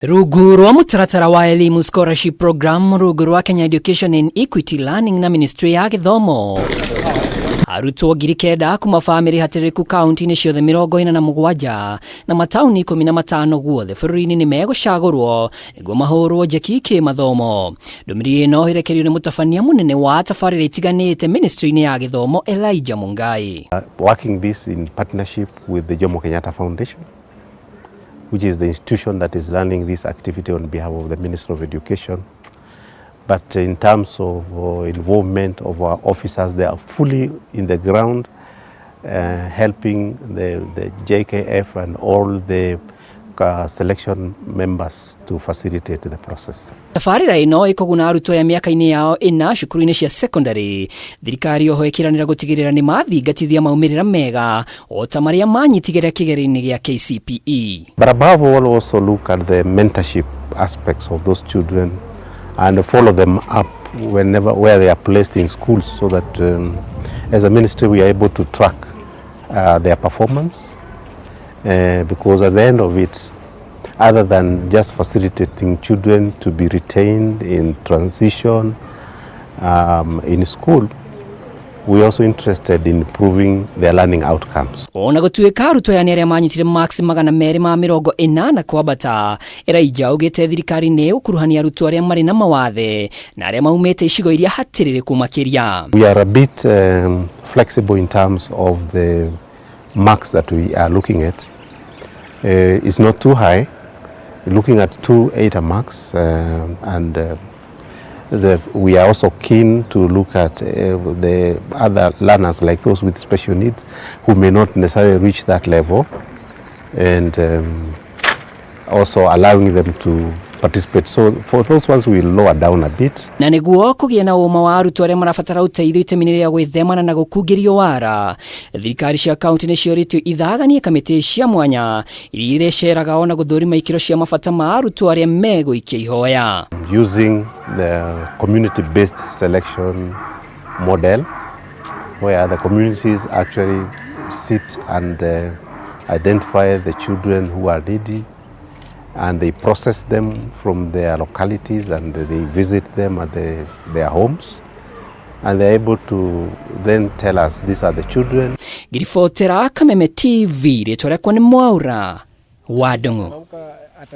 Rungu rwa mũtaratara wa Elimu Scholarship Program rungu rwa Kenya Education and Equity Learning na Ministry ya Gĩthomo, arutwo 9,000 kuma bamĩrĩ hatĩrĩku kaunti-inĩ ciothe 47 na mataũni 15 guothe bũrũri-inĩ nĩ megũcagũrwo nĩguo mahũrwo njeki kĩmathomo. Ndũmĩrĩri ĩno ĩrekereirio nĩ mũtabania mũnene wa tabarĩra itiganĩte ministry-inĩ ya Gĩthomo, Elijah Mungai. Working this in partnership with the Jomo Kenyatta Foundation, which is the institution that is running this activity on behalf of the Ministry of Education. But in terms of involvement of our officers, they are fully in the ground, helping the JKF and all the selection members to facilitate the process. Tabarĩra ĩno ĩkũguna arutwo aya mĩaka-inĩ yao ĩna cukuru-inĩ cia secondary. Thirikari oho ĩkĩranĩra gũtigĩrĩra nĩ mathingatithia maumĩrĩra mega o ta marĩa manyitigĩra kĩgerio-inĩ gĩa KCPE. But above all, also look at the mentorship aspects of those children and follow them up whenever where they are placed in schools, so that as a ministry we are able to track their performance, because at the end of it, other than just facilitating children to be retained in transition in school, we are also interested in improving their learning outcomes. Ona gũtuĩka arutwo aya nĩ arĩa manyitire marks 280 kwambata, Elijah augĩte thirikari nĩ ĩgũkuruhania arutwo arĩa marĩ na mawathe na arĩa maumĩte icigo iria hatĩrĩrĩku makĩria. We are a bit flexible in terms of the marks that we are looking at. It's not too high. We're looking at 280 marks, and we are also keen to look at the other learners, like those with special needs who may not necessarily reach that level, and also allowing them to participate. So for those ones, we lower down a bit. Na nĩguo kũgĩa na ũma wa arutwo arĩa marabatara ũteithio itemi-inĩ rĩa gwĩthemana na gũkungĩrio wara, thirikari cia kaunti nĩ ciorĩtio ithaganie kamĩtĩ cia mwanya iria irĩceraga ona gũthũrima ikĩro cia mabata ma arutwo arĩa megũikia ihoya. Using the community-based selection model, where the communities actually sit and identify the children who are needy, and they process them from their localities and they visit them at their homes, and they're able to then tell us these are the children. Ngiribotera Kameme TV, rĩtwa rĩakwa nĩ Mwaura wa Ndung'u.